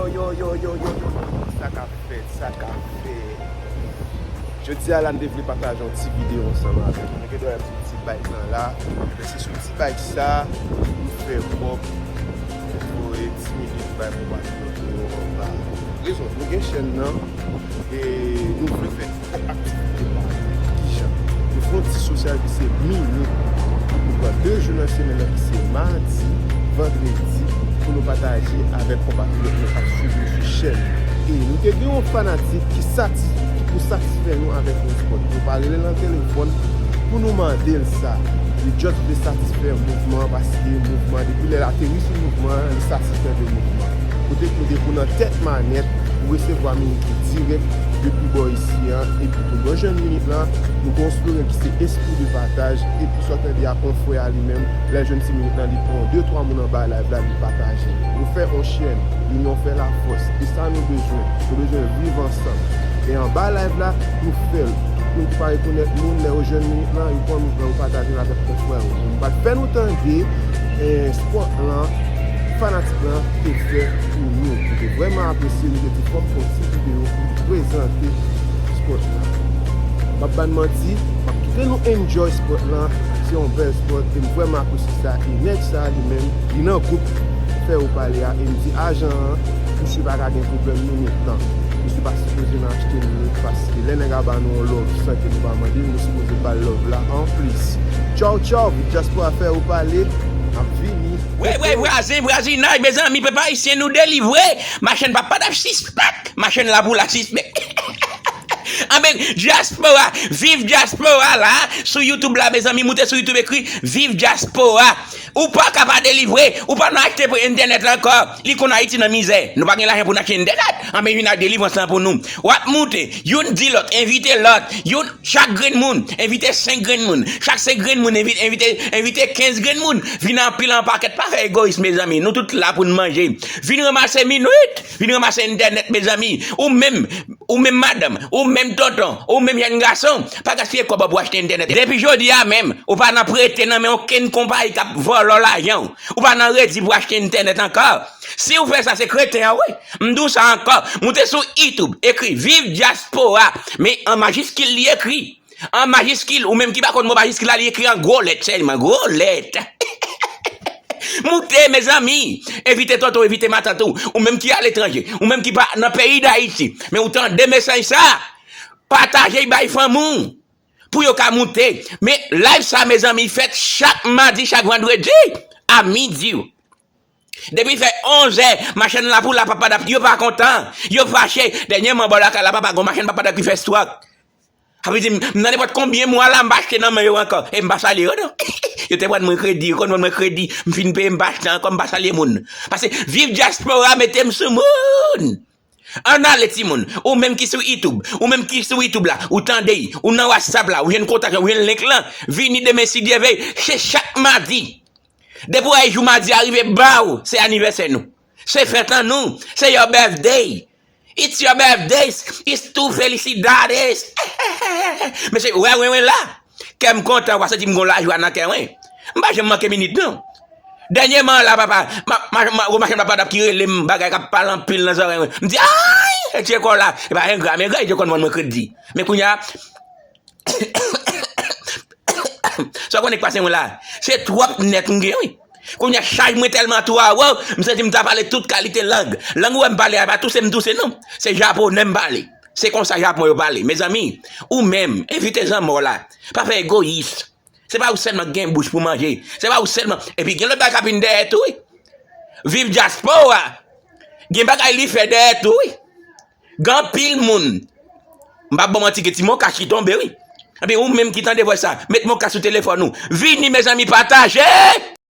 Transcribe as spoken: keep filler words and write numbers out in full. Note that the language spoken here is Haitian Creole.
Yo, yo, yo, yo, yo, yo, yo, sa k ap fèt, sa k ap fèt. Jodi a la, m te vle pataje yon ti videyo ansanm avèk nou. Nou gen dwa wè ti bike lan la. Ebyen, se sou ti bike sa, nou fè kòb, nou voye ti minit bay konpatriyòt nou yo anba. Rezon, nou gen chèn nan, e nou vle fè aktivite pa nou. Kijan? Nou fè yon ti sosyal ki se mini. Nou pran de jou nan semèn nan ki se madi, vandredi, pou nou pataje avèk konpatriyòt nou k ap swiv nou sou chèn. E nou te gen yon fanatik ki sati-, ki pou satisfè nou avèk yon spòt. Nou pa rele l nan telefòn pou nou mande l sa. Li just vle satisfè mouvman an paske mouvman, depi lè l ateri sou mouvman an, li satisfè de mouvman. Kote ke depi w nan tèt manèt, ou resevwa minit dirèk depi bò isi an, epi tou lè w jwenn minit lan, nou gen yon slogan ki se espri de pataj, epi sa w tande a konfrè a li menm, lè l jwenn ti minit lan, li pran de twa moun anba live la, li pataje. Nou fè yon chèn, linyon fè lafòs, e sa nou bezwen. Nou bezwen viv ansanm. E anba live la, nou fè l. Tout moun ki pa rekonèt nou, lè yo jwenn minit lan, yo pran minit lan, yo pataje l avèk konfrè yo. Nou pa t fè nou tande, eh, spòt lan, fanatik lan te fè pou nou. Nou te vrèman apresye, nou te di fò m fè yon ti videyo pou prezante spòt la. M ap ban manti, m ap kite nou enjoy spòt lan, se yon bèl spòt, e m vrèman apresye sa, e nèg sa li menm, li nan gwoup fè ou pale a, e m di ajan an, misye pa ka gen pwoblèm nou menm tan. Misye pa sipoze nan achte nou, paske lè nèg a ba nou yon love san ke nou pa mande l, nou sipoze ba l love la anplis. Tchaw, tchaw, Viv Dyaspora fè ou pale, m ap vini. Wi, wi, vwazen, vwazinaj, mezanmi, pèp ayisyen, nou delivre. Machann papa t ap sispèk. Machann la pou la sispèk. Anben, dyaspora, viv dyaspora la, sou YouTube la, mezanmi, moute sou YouTube, ekri viv dyaspora. Ou pa ka pa delivre, ou pa nan achte entènèt la ankò. Li konn Ayiti nan mizè. Nou pa gen lajan pou n achte entènèt. Anben, vin ak delivrans lan pou nou. W ap moute, youn di lòt, envite lòt, youn Chak grenn moun, envite senk grenn moun. Chak senk grenn moun, envi-, envite, envite kenz grenn moun. Vin anpile an pakèt, pa fè egoyis, mezanmi. Nou tout la pou n manje. Vin ranmase minit, vin ranmase entènèt, mezanmi. Ou menm, ou menm madanm, ou menm tonton, ou menm jèn gason, pa gaspiye kòb ou pou achte entènèt. Depi jodi a menm, ou pa nan prete nan men okenn konpayi k ap vòlò lajan w. Ou pa nan redi pou achte entènèt ankò. Si w fè sa, se kreten an, wi. M di w sa ankò. Moute sou YouTube, ekri Viv Dyaspora. Men an majiskil li ekri. An majiskil, ou menm ki pa konn mo majiskil la, li ekri an gwo lèt sèlman, gwo lèt. Moute, mezanmi, envite tonton, envite matant ou, ou menm ki aletranje, ou menm ki pa nan peyi Dayiti, men ou tande mesaj sa, pataje l bay fanmi w, pou yo ka moute. Men live sa, mezanmi, fèt chak madi, chak vandredi, a midi. Depi fè onzè, machann la pou la papa dap, yo pa kontan, yo fache. Dènyèman, bò lakay la papa, gon machann papa dap ki fè stwòk. Sa vle di, m nan nenpòt konbyen mwa la, m pa achte nan men yo ankò. E m pa salye yo, non. Yo te pran mwen kredi, yo konn pran mwen kredi. M fin peye, m pa achte ankò, m pa salye moun. Paske viv dyaspora mete m sou moun. Ann ale, timoun. Ou menm ki sou YouTube, ou menm ki sou YouTube la, ou tande, ou nan WhatsApp la, ou jwenn kontak, ou jwenn link lan, vini demen si Dye vle, se chak madi. Depi w wè jou madi a rive ba w, se anivèsè nou. Se fèt an nou, se your birthday. It's your birthday, it's to felicidades. Mesye, wè, wè, wè la. Kè m kontan, w a santi m gon lajwa nan kè mwen. M pa janm manke minit, non. Dènyèman la, papa, ma, ma, ma, gwo machann papa dap ki rele m, bagay k ap pale anpil nan zòrèy mwen. M di, ay, etye kò la. E pa engra, m engra, etye konn vann mwen kredi. Men kounye a, sa w konnen k pase mwen la? Se twòp nèt m gen, wi. Kounye a, chaj mwen tèlman two, m santi m ta pale tout kalite lang. Lang ou wè m pale a, pa touse m touse, non. Se japonè m pale. Se konsa Japon yo pale. Mezanmi, ou menm, envite zanmi w la. Pa fè egoyis. Se pa ou sèlman ki gen bouch pou manje. Se pa ou sèlman. Epi gen lòt bagay k ap vin dèyè tou, wi. Viv dyaspora. Gen bagay li fè dèyè tou, wi. Gen anpil moun. M p ap ba w manti, gen ti mokach ki tonbe, wi. Epi ou menm ki tande vwa sa, met mokach sou telefòn ou. Vini, mezanmi, pataje!